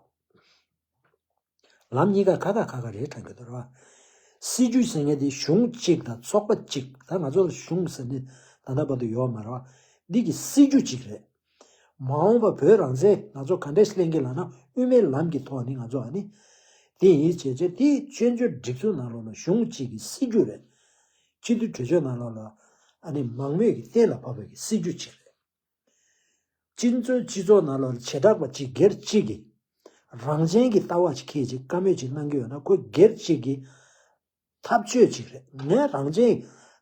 ལམ་གཉིས་ཀ་ཁ་ཁ་ཁ་ཁ་རེད་དྲན་གྱི་འདུག་རེད་བ། སྲིད་ཇུས་ཟེར་མཁན་དེ་གཞུང་གཅིག་དང་ཚོགས་པ་གཅིག་ད་ང་ཚོ་ལ་གཞུང་ཟེར་ནི་ད་ལྟ་བར་དུ་ཡོད་མ་རེད་བ། འདི་གི་སྲིད་ཇུས་གཅིག་རེད། མ་འོངས་པ་བོད་རང་བཙན་ང་ཚོ་ག་འདྲས་ལེན་གྱི་ལབ་ན་དབུ་མའི་ལམ་གྱི་ཐོག་ནས་ང་ཚོ་ཨ་ནི། དེ་ཡིན་བྱས་བྱས་དེ་བཙན་བྱོལ་སྒྲིག་འཛུགས་ནང་ལོགས་ལ་གཞུང་གཅིག་གི་སྲིད་ཇུས་རེད། སྤྱི་འཐུས་གྲོས་ཆོད་ནང་ལོགས་ལ་ཨ་ནི་མང་མོས་ཀྱི་གཏན་ལ་ཕབ་པའི་གི་སྲིད་ཇུས་གཅིག་རེད། སྤྱི་ཚོགས་སྤྱི་ཚོགས་ནང་ལ་བྱེ་བྲག་པ་གཅིག་སྒེར་གཅིག་གིས་རང་བཙན་གྱི་ལྟ་བ་ཅིག་འཁྱེར་ཅིག་བཀའ་མོལ་ཅིག་གནང་གི་ཡོད་ན་ཁོ་སྒེར་གཅིག་གི་ཐབས་བྱུས་ཅིག་རེད། ངས་རང་བཙན་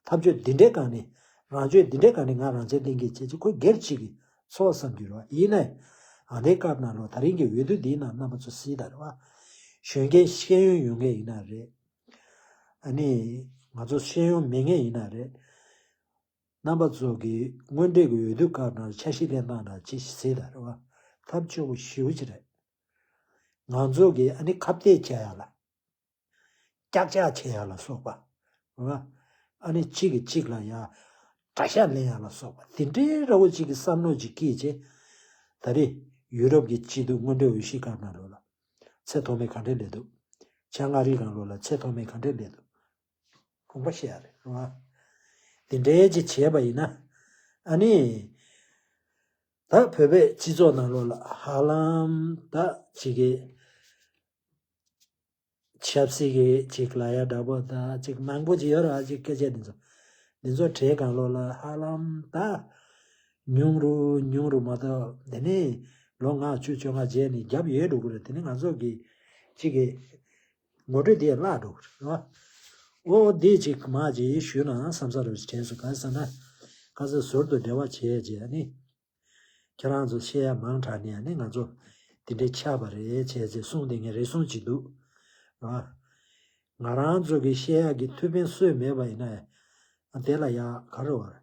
ཐབས་བྱུས་འདི་འདྲའི་སྒང་ནས་རང་བྱུས་འདི་འདྲའི་སྒང་ནས་ང་རང་བཙན་ལེན་གྱི་བྱེད་ཅིག་ཁོ་སྒེར་གཅིག་གི་འཚོ་བ་བསམ་རྒྱུ་རེད་བ། ཡིན་ནའི་ཨ་ནི་སྐབས་ནང་ལོགས་ད་རིང་གི་འོས་བསྡུ་འདིའི་ནང་རྣམ་པ་ཚོ་གཟིགས་དང་རེད་བ། གཞོན་སྐྱེས་ཤེས་ཡོན་ཡོད་མཁན་ཡིན་ན་རེད། ཨ་ནི་ང་ཚོ་ཤེས་ཡོན་མེད་མཁན་ཡིན་ན་རེད། རྣམ་པ་ཚོ་གིས་དངོས་འབྲེལ་གྱི་འོས་བསྡུ་སྐབས་ནང་འཆར་གཞི་ལེན་སྟངས་ནང་ཅིག་གཟིགས་དང་རེད་བ། ཐབས་སྐྱོ་པོ་ཞེ་པོ་ཅིག་རེད། ང་ཚོ་གིས་ཨ་ནི་ཁ་གཏད་བྱེད་ཡ་ལ། ཀྱག་ཀྱག་བྱེད་ཡ་ལ་སོགས་པ། རེད་བ། ཨ་ནི་གཅིག་གིས་གཅིག་ལ་ཡ་དགྲ་ཤ་ལེན་ཡ་ལ་སོགས་པ་དེ་འདྲའི་འདྲ་བོ་ཅིག་གི་བསམ་བློ་ཅིག་སྐྱེས་བྱས། ད་རེས་ཡུ་རོབ་ཀྱི་སྤྱི་འཐུས་དངོས་འབྲེལ་འོས་གཞི་སྐབས་ནང་ལོགས་ལ། ཚད་མཐོ་དམན་ག་འདྲས་སླེབས་འདུག་བྱང་ཨ་རིའི་སྒང་ལོགས་ལ་ཚད་མཐོ་དམན་ག་འདྲས་སླེབས་འདུག་དགོངས་པ་བཞེས་ཡ་རེད་རེད་བ། དེ་འདྲའི་ཅིག་བྱས་པ་ཡིན་ན། ཨ་ནི། ད་བོད་པའི་སྤྱི་ཚོགས་ནང་ལོགས་ལ་ཧ་ལམ་ད་ཅིག་གི་ཆབ་སྲིད་ཀྱི་ཅིག་ལབ་ཡ་འདྲ་པོ་ད་ཅིག་མང་པོ་ཅིག་ཡོད་རེད་བ། ཅིག་སྐད་ཆ་འདི་ཚོ། འདི་ཚོ་གྲས་སྒང་ལོགས་ལ་ཧ་ལམ་ད་ཉུང་རུ་ཉུང་རུ་མ་གཏོགས་དེ་ནས་ལོ་ལྔ་བཅུ་བཅོ་ལྔ་རྗེས་ནས་རྒྱབ་ཡོལ་འགྲོ་གི་རེད། དེ་ནས་ང་ཚོ་གི་ཅིག་གི་ངོ་སྤྲོད་དེ་བརླག་འགྲོ་གི་རེད་བ། ཨོ་འདི་ཅིག་མ་ཅིག་ཞུས་ན་བསམ་ས་རུ་དྲན་སོང་། ག་ཟེར་ན་ག་ཚོད་ཟུར་དུ་འབྲེལ་བ་བྱས་རྗེས་ནི་ཁྱེད་རང་ཚོ་བཤད་ཡ་མང་དྲགས་ནས་ནི་ང་ཚོ་དེ་འདྲའི་ཆགས་པ་རེད་བྱས་རྗེས་གསུངས་དེ་ངས་རེ་ཟུང་ཅིག་འདུག་ར། ང་རང་ཚོ་གི་བཤད་ཡ་གི་ཐུགས་ཕན་གསོས་མེད་པ་ཡིན་ན་དེ་ལ་ཡ་ག་རེ་བར་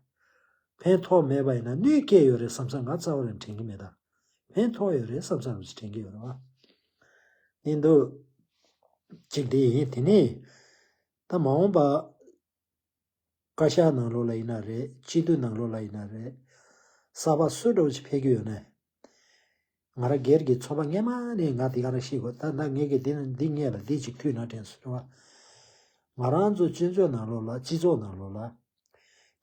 ཕན་ཐོགས་མེད་པ་ཡིན་ན་གནོད་སྐྱེལ་ཡོད་རེད་བསམ་ས་ང་རྩ་བ་རང་དྲན་གི་མེད་ད། ཕན་ཐོགས་ཡོད་རེད་བསམ་ས་རུ་དྲན་གི་ཡོད་རེད་བ། ཡིན་འདུག་གཅིག་དེ་ཡིན། དེ་ནས་ད་མ་འོངས་པ་བཀའ་ཤག་ནང་ལོགས་ལ་ཡིན་ན་རེད། སྤྱི་འཐུས་ནང་ལོགས་ལ་ཡིན་ན་རེད། གསར་པ་སུ་འདྲ་བོ་ཞིག་ཕེབས་ཀྱི་ཡོད་ན། ང་རང་སྒེར་གྱི་ཚོར་བ་སྔན་མ་ནས་ང་དེ་ག་རང་ཤེས་དགོས། ད་ད་ངས་ཀྱི་འདི་འདི་སྔས་ལ་འདི་ཅིག་མཐུད་ན་དྲན་སོང་རེད་བ། ང་རང་ཚོ་སྤྱི་ཚོགས་ནང་ལོགས་ལ་སྤྱི་ཚོགས་ནང་ལོགས་ལ།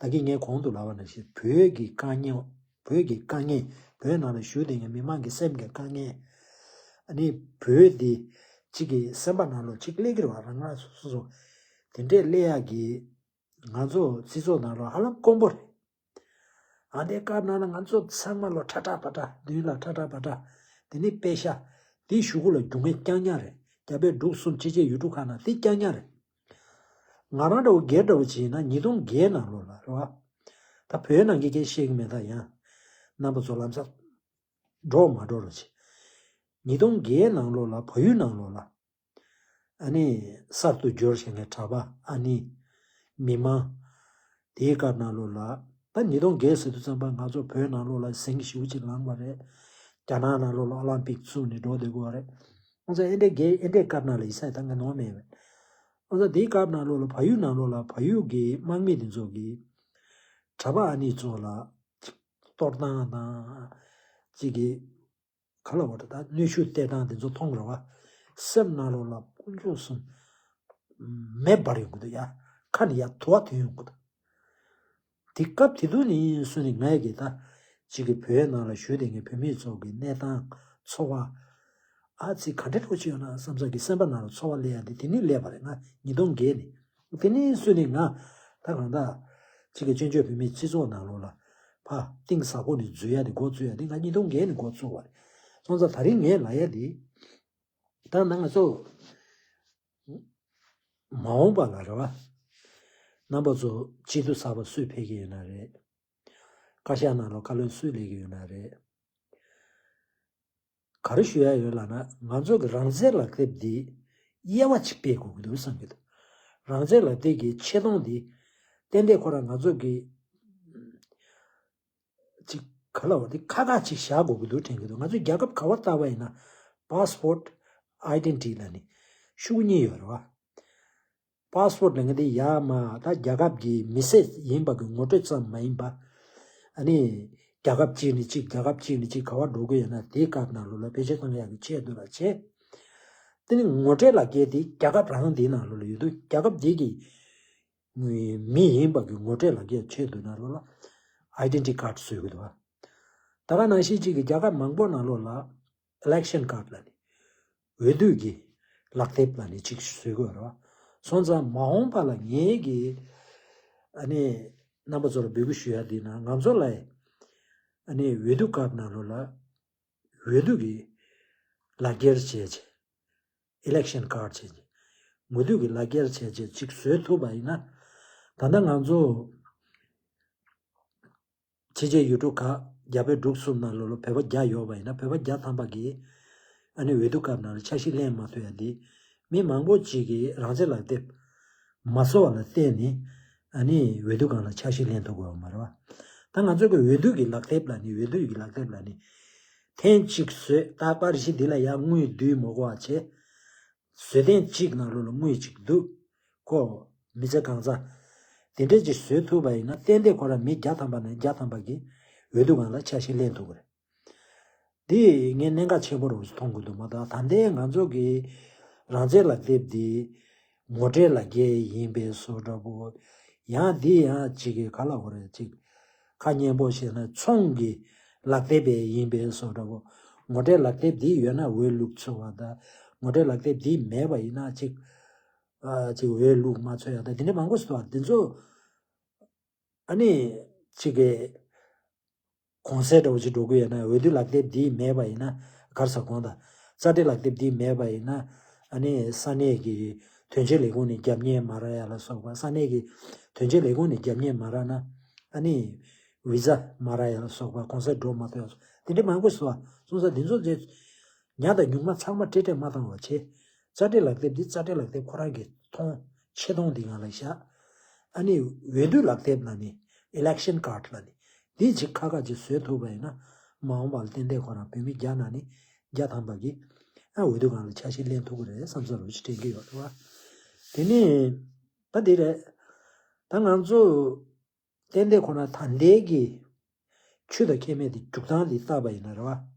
ད་གིན་ངས་གོང་དུ་ལབ་པ་ནང་བཞིན་བོད་ཀྱི་དཀའ་རྙོག་བོད་ཀྱི་དཀའ་ངལ། བོད་ནང་ལ་བཞུགས་བསྡད་མཁན་མི་མང་གི་སེམས་ཀྱི་དཀའ་ངལ། ཨ་ནི་བོད་འདི་ གཅིག་གི་སེམས་པ་ནང་ལོགས་གཅིག་སླེབས་ཀྱི་རེད་བ། རང་རང་སོ་སོ་སོ་དེ་འདྲས་སླེབས་ཡག་གི་ང་ཚོ་སྤྱི་ཚོགས་ནང་ལོགས་ཧ་ལམ་དཀོན་པོ་རེད། ཨ་ནི་སྐབས་ནང་ལ་ང་ཚོ་ཚང་མ་ལོ་ཁྲ་ཁྲ་པ་ཁྲ་མདུན་ལ་ཁྲ་ཁྲ་པ་ཁྲ། དེ་ནི་པེ་ཤ་དེ་གཞུག་གུ་ལ་རྒྱུག་མཁན་རྐྱང་རྐྱང་རེད། རྒྱ་བལ་འབྲུག་གསུམ་ཕྱི་རྒྱལ་ཡུལ་གྲུ་ཁག་ནང་དེ་རྐྱང་རྐྱང་རེད། ང་རང་འདྲ་བོ་སྒེར་འདྲ་བོ་བྱས་ན་ཉིས་སྟོང་བརྒྱད་ནང་ལོགས་ལ་རེད་བ། ད་བོད་ནང་གི་སྐད་བཤད་གི་མེད། ད་ཡང་རྣམ་པ་ཚོ་ལམ་སང་འགྲོ་མ་འགྲོ་རོགས་བྱེད། ཉིས་སྟོང་བརྒྱད་ནང་ལོགས་ལ་བལ་ཡུལ་ནང་ལོགས་ལ་ཨ་ནི་གསར་དུ་འབྱོར་བཞིན་པའི་གྲྭ་པ་ཨ་ནི་མི་མང་དེའི་སྐབས་ནང་ལོགས་ལ། ད་ཉིས་སྟོང་བརྒྱད་ཟེར་དུས་ཙམ་པ་ང་ཚོ་བོད་ནང་ལོགས་ལ་ཟིང་ཞེ་པོ་ཅིག་ལངས་པ་རེད། རྒྱ་ནག་ནང་ལོགས་ལ་ཨོ་ལམ་པིག་བཙུགས་ནས་འགྲོ་བསྡད་དགོས་པ་རེད། ང་ཚོ་ཨེ་འདྲའི་རྒྱལ་ཨེ་འདྲའི་སྐབས་ནང་ལ་ཡིན་ས་ཡི་ད་ང་ནོར་མེད་པས། ང་ཚོ་དེའི་སྐབས་ནང་ལོགས་ལ་བལ་ཡུལ་ནང་ལོགས་ལ་བལ་ཡུལ་གྱི་དམག་མི་དེ་ཚོ་གིས་གྲྭ་པ་ཨ་ནི་ཚོ་ལ་གཏོར་སྟངས་དང་གཅིག་གི་ག་ལ་བ་ད་གནོན་ཤུགས་སྟེར་སྟངས་དེ་ཚོ་མཐོང་ར་བ། སེམས་ནང་ལོགས་ལ་དཀོན་མཆོག་གསུམ་མེ་འབར་ཡོང་གི་འདུག་ཡ། ཁ་ནས་ཡར་དུ་བ་ཐོན་ཡོང་གི་འདུག་དེ་སྐབས་དེ་དུས་ནས་བཟུང་ནས་ངས་ཀྱི་ད་གཅིག་གི་བོད་ནང་ལ་བཞུགས་བསྡད་མཁན་བོད་མི་ཚོ་གི་གནས་སྟངས་འཚོ་བ་ཨ་ཙི་ག་འདྲ་འགྲོ་གི་ཡོད་ན་བསམ་ས་གི་སེམས་པ་ནང་ལ་ཚོར་བ་སླེབས་ཡ་དེ་དེ་ནས་སླེབས་པ་རེད། ང་ཉིས་སྟོང་བརྒྱད་ནས་དེ་ནས་བཟུང་ནས་ང་ད་གང་ལྟར་གཅིག་གི་བཙན་བྱོལ་བོད་མིའི་སྤྱི་ཚོགས་ནང་ལོགས་ལ་ཕར་གཏིང་ཟབ་པོ་ནས་འཛུལ་ཡ་དེ་འགོ་བཙུགས་ཡ་དེ་ང་ཉིས་སྟོང་བརྒྱད་ནས་འགོ་བཙུགས་པ་རེད། སོང་ཙང་ད་རིང་ངས་ལབ་ཡ་དེ་ད་ང་ཚོ་མ་འོངས་པ་ལ་རེད་བ། རྣམ་པ་ཚོ་སྐྱིད་སྡུག་གསར་པ་སུས་འཕེལ་གྱི་ཡོད་ན་རེད། བཀའ་ཤག་ནང་ལ་བཀའ་བློན་སུས་སླེབས་ཀྱི་ཡོད་ན་རེད། ག་རེ་ཞུ་ཡ་ཡོད་ལབ་ན་ང་ཚོ་གི་རང་བཙན་ལག་དེབ་འདི་དབྱེ་བ་གཅིག་སྤེལ་དགོས་ཀྱི་འདུག་བསམ་གྱི་འདུག་རང་བཙན་ལག་དེབ་ཀྱི་ཆེ་མཐོང་འདི་ཏན་ཏན་ཁོ་རང་ང་ཚོ་གི་ཅིག་ག་ལ་བ་དེ་ཁ་ཁ་ཅིག་བཞག་དགོས་ཀྱི་འདུག་དྲན་གྱི་འདུག་ང་ཚོ་རྒྱལ་ཁབ་ག་བ་ལྟ་བ་ཡིན་ན་passport identity ལ་ནི་ཤུགས་གཉིས་ཡོད་རེད་བ། passport ལ་ངས་དེ་ཡ་མ་ད་རྒྱལ་ཁབ་ཀྱི་མི་སེར་ཡིན་པ་གི་ངོ་སྤྲོད་ཙམ་མ་ཡིན་པ། ཨ་ནི་རྒྱལ་ཁབ་གཅིག་ནས་གཅིག་རྒྱལ་ཁབ་གཅིག་ནས་གཅིག་ག་བ་འགྲོ་གི་ཡོད་ན་དེའི་སྐབས་ནང་ལོགས་ལ་བེད་སྤྱོད་གཏོང་ཡག་གི་ཆེད་དུ་ལ་བྱེད། དེ་ནི་ངོ་སྤྲོད་ལག་འཁྱེར་དེ་རྒྱལ་ཁབ་རང་དེའི་ནང་ལོགས་ལ་ཡོད་དུས་རྒྱལ་ཁབ་དེ་གི་མི་ཡིན་པ་གི་ངོ་སྤྲོད་ལག་འཁྱེར་ཆེད་དུ་ནང་ལོགས་ལ་identity card བཟོ་གི་འདུག་བ། ད་ག་ནང་བཞིན་གཅིག་གི་རྒྱལ་ཁབ་མང་པོ་ནང་ལོགས་ལ་election card ལ་ནི་འོས་བསྡུ་གི་ལག་དེབ་ལ་ནི་གཅིག་བཟོ་དགོས་རེད་བ། སོང་ཙང་མ་འོངས་པ་ལ་ངེད་ཀྱི་ཨ་ནི་རྣམ་པ་ཚོ་ལ་འབོད་སྐུལ་ཞུ་ཡ་དེ་ན་ང་ཚོ་ལ་ཨ་ནི་འོས་བསྡུ་སྐབས་ནང་ལོགས་ལ་འོས་བསྡུ་གི་ལག་འཁྱེར་བྱས་བྱས། election card བྱས་རྗེས། ངོ་བསྡུ་གི་ལག་འཁྱེར་བྱས་རྗེས་གཅིག་བཟོས་ཐུབ་པ་ཡིན་ན། ད་ལྟ་ང་ཚོ་ཕྱི་རྒྱལ་ཡུལ་གྲུ་ཁག་རྒྱ་བལ་འབྲུག་གསུམ་ནང་ལོགས་ལ་བོད་པ་བརྒྱ་ཡོད་པ་ཡིན་ན་བོད་པ་བརྒྱ་ཐམ་པ་གིས་ཨ་ནི་འོས་བསྡུ་སྐབས་ནང་ལ་འཆར་གཞི་ལེན་མ་ཐུབ་ཡ་འདི་མི་མང་པོ་ཅིག་གིས་རང་བཙན་ལག་དེབ་མ་བཟོ་བ་ལ་བརྟེན་ནས་ཨ་ནི་འོས་བསྡུ་སྒང་ལ་འཆར་གཞི་ལེན་ཐུབ་དགོས་པ་མ་རེད་བ། ད་ང་ཚོ་གི་འོས་བསྡུ་གི་ལག་དེབ་ལ་ནི་འོས་བསྡུ་གི་ལག་དེབ་ལ་ནི་ཐེངས་གཅིག་བཟོས་རྟག་པར་གཞི་འདི་ལ་ཡང་དངུལ་བསྡུས་མ་དགོས་པ་བྱས། བཟོ་ཐེངས་གཅིག་ནང་ལོགས་ལ་དངུལ་གཅིག་འདུག་ཁོ་མི་ཚེ་གང་ཚ། དེ་འདྲས་ཅིག་བཟོས་ཐུབ་པ་ཡིན་ན་ཏན་ཏན་ཁོ་རང་མི་བརྒྱ་ཐམ་པ་ནས་བརྒྱ་ཐམ་པ་གིས་འོས་བསྡུ་སྒང་ལ་འཆར་གཞི་ལེན་ཐུབ་ཀྱི་རེད། འདི་ངས་གནད་འགག་ཆེན་པོ་རུ་མཐོང་གི་འདུག་མ་གཏོགས་ད་ལྟའི་ང་ཚོ་གི་རང་བཙན་ལག་དེབ་འདི་ངོ་སྤྲོད་ལག་འཁྱེར་ཡིན་པའི་བཟོ་འདྲ་པོ། ཡང་འདི་ཡང་གཅིག་གི་ག་ལ་འོ་རེད་གཅིག་ཁ་སྙན་པོ་བཤད་ན་ཚོང་གི་ལག་དེབ་ཡིན་པའི་བཟོ་འདྲ་པོ། ངོ་སྤྲོད་ལག་དེབ་འདི་ཡོད་ན་འོས་བླུག་ཚུགས་པ་དང་ངོ་སྤྲོད་ལག་དེབ་འདི་མེད་པ་ཡིན་ན་གཅིག་ཨ་གཅིག་འོས་བླུག་མ་ཚུགས་ཡ་དང་དེ་འདྲ་མང་པོ་ཞིག་འདུག་བ། འདི་ཚོ་ཨ་ནི་གཅིག་གི་གོང་གསལ་འདྲ་བོ་ཅིག་འགྲོ་གི་ཡོད་ན་འོས་བསྡུ་ལག་དེབ་འདི་མེད་པ་ཡིན་ན་གར་ས་གོང་དང་རྩ་འབྲེལ་ལག་དེབ་འདི་མེད་པ་ཡིན་ན་ཨ་ནི་ས་གནས་ཀྱི་དོན་གཅོད་ལས་ཁུངས་ནས་རྒྱབ་གཉེར་མ་རག་ཡ་ལ་སོགས་པ་ས་གནས་ཀྱི་དོན་གཅོད་ལས་ཁུངས་ནས་རྒྱབ་གཉེར་མ་རག་ན་ཨ་ནི་བི་ཛ་མ་རག་ཡ་ལ་སོགས་པ་གོང་གསལ་འགྲོ་མ་ཐུབ་ཡ་སོགས་དེ་འདྲ་མང་པོ་ཞིག་འདུག་བ། སོང་ཙང་འདི་ཚོ་ཉག་དང་ཉུང་མ་ཚང་མ་བཀྲལ་བཀྲལ་མ་བཏང་བ་བྱས། རྩ་འབྲེལ་ལག་དེབ་འདི་རྩ་འབྲེལ་ལག་དེབ་ཁོ་རང་གི་མཐོང་ཆེ་མཐོང་འདི་སྒང་ལ་བཞག་ཨ་ནི་འོས་བསྡུ་ལག་དེབ་ལ་ནི་election card ལ་ནི་འདི་གཅིག་ཁ་ཁ་ཅིག་བཟོས་ཐུབ་པ་ཡིན་ན་མ་འོངས་པ་ལ་ཏན་ཏན་ཁོ་རང་བོད་མི་བརྒྱ་ནང་ནས་བརྒྱ་ཐམ་པ་གིས་ཨ་འོས་བསྡུ་སྒང་ལ་འཆར་གཞི་ལེན་ཐུབ་ཀྱི་རེད་བསམ་ས་རུ་ཅིག་དྲན་གྱི་ཡོད་རེད་བ། དེ་ནི་ད་འདི་རེད། ད་ང་ཚོ་ཏན་ཏན་ཁོ་ན་ད་ལྟའི་གི་ཆོས་དང་ཁྱད་མེད་དེ་འཇུག་སྟངས་དེ་བལྟས་པ་ཡིན་ན་རེད་བ།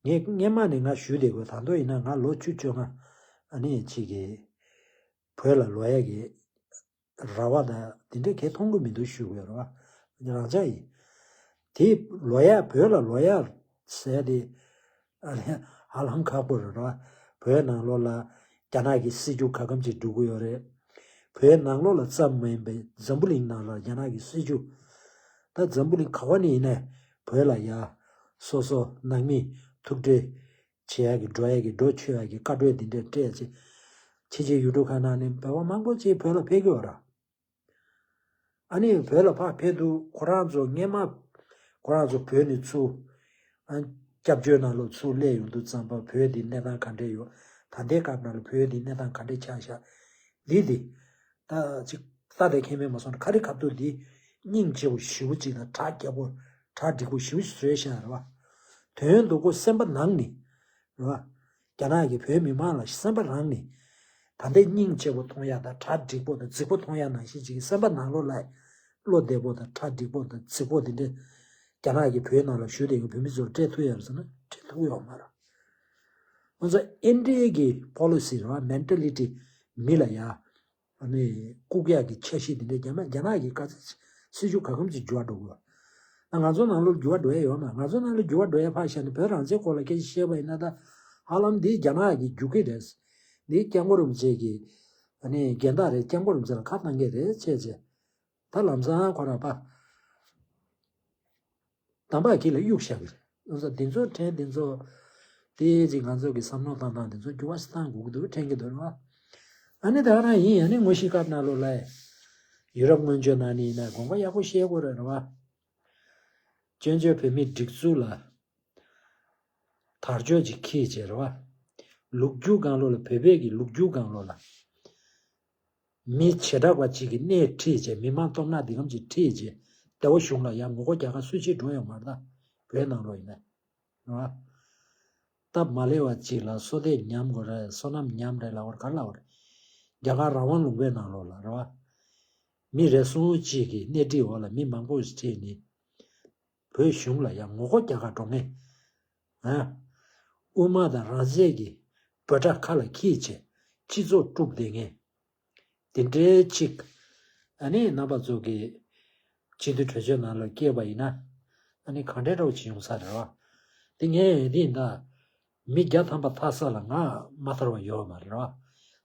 ངས་སྔན་མ་ནས་ང་ཞུས་བསྡད་དགོས་ད་དུང་ཡིན་ན་ང་ལོ་བཅུ་བཅོ་ལྔ་ཨ་ནི་ཅིག་གི་བོད་ལ་ལོག་ཡ་གི་རེ་བ་དང་དེ་འདྲ་གས་མཐོང་གི་མི་འདུག་ཞུ་དགོས་རེད་བ། རང་ཅག་ཡིན། དེ་ལོག་ཡ་བོད་ལ་ལོག་ཡ་ཟེར་དེ་ཨ་ནི་ཧ་ལམ་ཁག་པོ་རེད་བ། བོད་ནང་ལོགས་ལ་རྒྱ་ནག་གི་སྲིད་བྱུས་ག་གམ་ཅིག་འགྲོ་གི་ཡོད་རེད། བོད་ནང་ལོགས་ལ་ཙམ་མ་ཡིན་པའི་འཛམ་བུ་གླིང་ནང་ལ་རྒྱ་ནག་གི་སྲིད་བྱུས། ད་འཛམ་བུ་གླིང་ག་བ་ནས་ཡིན་ནའི་བོད་ལ་ཡ་སོ་སོ་ནང་མི་ཐུག་འཕྲད་བྱེད་ཡ་གི་འགྲོ་ཡ་གི་འགྲོ་ཆོག་ཡ་གི་བཀའ་འཁྲོལ་འདི་འདྲས་སྤྲད་བྱས། ཕྱི་རྒྱལ་ཡུལ་གྲུ་ཁག་ནང་ནས་བོད་པ་མང་པོ་ཅིག་བོད་ལ་ཕེབས་ཀྱི་ཡོད་ར། ཨ་ནི་བོད་ལ་ཕར་ཕེབས་དུས་ཁོ་རང་ཚོ་སྔས་མ་ཁོ་རང་ཚོ་བོད་ནས་ཚུར་ཨ་སྐྱབས་བཅོལ་ནང་ལོགས་ཚུར་སླེབས་ཡོང་དུས་ཙམ་པ་བོད་འདི་གནས་སྟངས་ག་འདྲས་ཡོད། ད་ལྟའི་སྐབས་ནང་ལ་བོད་འདི་གནས་སྟངས་ག་འདྲས་ཆགས་ཤག་འདི་འདི་ད་ཅིག་ལྟ་དེ་ཁྱད་མེད་མ་སོང་ཁ་རི་ཁ་ཐུག་འདི་སྙིང་རྗེ་པོ་ཞེ་པོ་ཅིག་དང་གྲ་རྒྱས་པོ་གྲ་འགྲིག་པོ་ཞེ་པོ་ཞིག་བཟོས་ཤག་རེད་བ། དོན་དུ་ཁོ་སེམས་པ་ནང་ནས་རེད་བ། རྒྱ་ནག་གི་བོད་མི་མང་ལ་སེམས་པ་རང་ནས་ད་ལྟའི་སྙིང་རྗེ་པོ་མཐོང་ཡ་དང་གྲ་འགྲིག་པོ་དང་རྫིག་པོ་མཐོང་ཡ་ནང་བཞིན་ཅིག་སེམས་པ་ནང་ལོགས་ལ་བློ་བདེ་པོ་དང་གྲ་འགྲིག་པོ་དང་རྫིག་པོ་དེ་འདྲས་རྒྱ་ནག་གི་བོད་ནང་ལ་བཞུགས་བསྡད་མཁན་བོད་མི་ཚོར་སྤྲད་ཐུབ་ཡ་རེད་ཟེར་ན་སྤྲད་ཐུབ་ཡོད་མ་རེད། ང་ཚོ་ཨིན་ཌི་ཡ་གི་པོ་ལི་སི་རེད་བ། མེན་ཊ་ལི་ཊི། མི་ལ་ཡ་ཨ་ནི་བཀུག་ཡག་གི་འཆར་གཞི་དེ་འདྲ་རྒྱ་ནག་རྒྱ་ནག་གི་དཀའ་ཚེགས་སྲིད་བྱུས་ག་གམ་ཅིག་འགྱུར་བ་འགྲོ་དགོས། ད་ང་ཚོ་ནང་ལོགས་འགྱུར་བ་འགྲོ་ཡ་ཡོད་མ། ང་ཚོ་ནང་ལོགས་འགྱུར་བ་འགྲོ་ཡ་ཕར་བཞག་ནས་བོད་རང་བཙན་སྐོར་ལ་སྐད་ཆ་བཤད་པ་ཡིན་ན་ད་ཧ་ལམ་འདི་རྒྱ་ནག་གི་རྒྱུག་ཁྱི་རེད། འདི་སྐྱབས་མགོན་རིན་པོ་ཆེ་གི་ཨ་ནི་འགན་བདག་རེད། སྐྱབས་མགོན་རིན་པོ་ཆེ་ལ་ཁ་བཏང་མཁན་རེད་བྱས་བྱས། ད་ལམ་སང་ཁོ་རང་པ། དམ་པ་གི་ལ་གཡུག་བཞག་གི་རེད། འདི་ཚོ་ཕྲན་འདི་ཚོ། དེ་ཅིག་ང་ཚོ་གི་བསམ་བློ་བཏང་སྟངས་འདི་ཚོ་འགྱུར་བ་ཞིག་བཏང་དགོས་ཀྱི་འདུག་ཕྲན་གྱི་འདུག་རེད་བ། ཨ་ནི་ད་རང་ཡིན་ཨ་ནི་དངོས་གཞི་སྐབས་ནང་ལོགས་ལ། ཡུ་རོབ་སྔོན་བྱོན་ནང་ནས་ཡིན་ན་དགོངས་པ་ཡག་པོ་བཞེས་དགོས་རེད་རེད་བ། སྐྱོན་བརྗོད་བོད་མིའི་སྒྲིག་འཛུགས་ལ། དར་ལྕོག་ཅིག་འཁྱེར་བྱས་རེད་བ། ལུག་རྒྱུ་སྒང་ལོགས་ལ་བོད་པའི་གི་ལུག་རྒྱུ་སྒང་ལོགས་ལ། མི་བྱེ་བྲག་པ་གཅིག་གིས་སྣེ་ཁྲིད་བྱས་མི་མང་སྟོབས་ན་འདི་གམ་གཅིག་ཁྲིད་བྱས་ལྟེ་བ་གཞུང་ལ་ཡང་ངོ་རྒོལ་རྒྱག་ག་སུ་གཅིག་འགྲོ་ཡོང་མ་རེད་ད། བོད་ནང་ལོགས་ཡིན་ན། རེད་བ། སྟབས་མ་ལེགས་པ་གཅིག་ལ་སོ་ལྟས་ཉམས་དགོས་རེད། སོ་ནམ་ཉམས་རེད་ལབ་པར་ག་རེ་ལབ་པ་རེད། རྒྱ་གར་རང་དབང་ལུང་པའི་ནང་ལོགས་ལ་རེད་བ། མི་རེ་ཟུང་གཅིག་གིས་སྣེ་ཁྲིད་འོག་ལ་མི་མང་པོ་ཞིག་ཁྲིད་ནས། བོད་གཞུང་ལ་ཡང་ངོ་རྒོལ་རྒྱག་ག་འགྲོ་མཁན། ཨ། དབུ་མ་དང་རང་བཙན་གྱི་འབོད་སྒྲ་ཁ་ལ་འཁྱེར་བྱས་སྤྱི་ཚོགས་དཀྲུགས་བསྡད་མཁན། དེ་འདྲའི་ཅིག་ཨ་ནི་རྣམ་པ་ཚོ་གི་སྤྱི་འཐུས་གྲོས་ཆོད་ནང་ལ་སྐྱེས་པ་ཡིན་ན། ཨ་ནི་གང་འདྲའི་འདྲ་བོ་ཅིག་ཡོང་ས་རེད་བ། དེ་ངས་འདི་ཡིན་ད། མི་བརྒྱ་ཐམ་པ་ཐར་ས་ལ་ང་མ་ཐར་བ་ཡོད་མ་རེད་བ།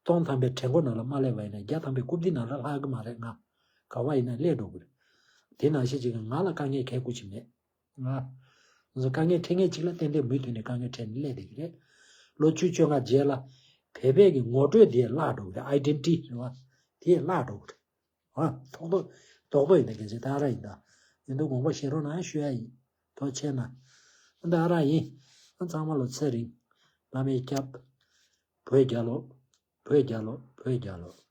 སྟོང་ཐམ་པའི་གྲལ་མགོ་ནང་ལ་མ་སླེབས་པ་ཡིན་ན་བརྒྱ་ཐམ་པའི་རྐུབ་སྟེགས་ནང་ལ་ལྷག་གི་མ་རེད་ང་། ག་བ་ཡིན་ན་སླེབས་འགྲོ་གི་རེད། དེ་ནང་བཞིན་ཅིག་གིས་ང་ལ་དཀའ་ངལ་གལ་ཁུ་ཅིག་མེད། ང་། ང་ཚོ་དཀའ་ངལ་འཕྲད་མཁན་ཅིག་ལ་ཏན་ཏན་མུ་མཐུད་ནས་དཀའ་ངལ་འཕྲད་ནས་སླེབས་བསྡད་ཀྱི་རེད། ལོ་བཅུ་བཅོ་ལྔ་རྗེས་ལ་བོད་པའི་གི་ངོ་སྤྲོད་དེ་བརླག་འགྲོ་གི་རེད། ཨའི་ཌེན་ཊི་ཊི་རེད་བ། དེ་བརླག་འགྲོ་གི་རེད། ཨ། ཐོག་ཐོག་རྡོག་རྡོག་ཡིན་ན་སྐད་ཆ་ད་ར་ཡིན་ད། ཡིན་དུས་དགོངས་པ་བཞེས་རོགས་གནང་ཞུ་ཡ་ཡིན། ཐུགས་རྗེ་ཆེ་གནང་། ད་ར་ཡིན། ཨ། ཚང་མ་ལ་ཚེ་རིང་། བླ་མས་སྐྱབས། བོད་རྒྱལ་ལོ། བོད་རྒྱལ་ལོ། བོད་རྒྱལ་ལོ།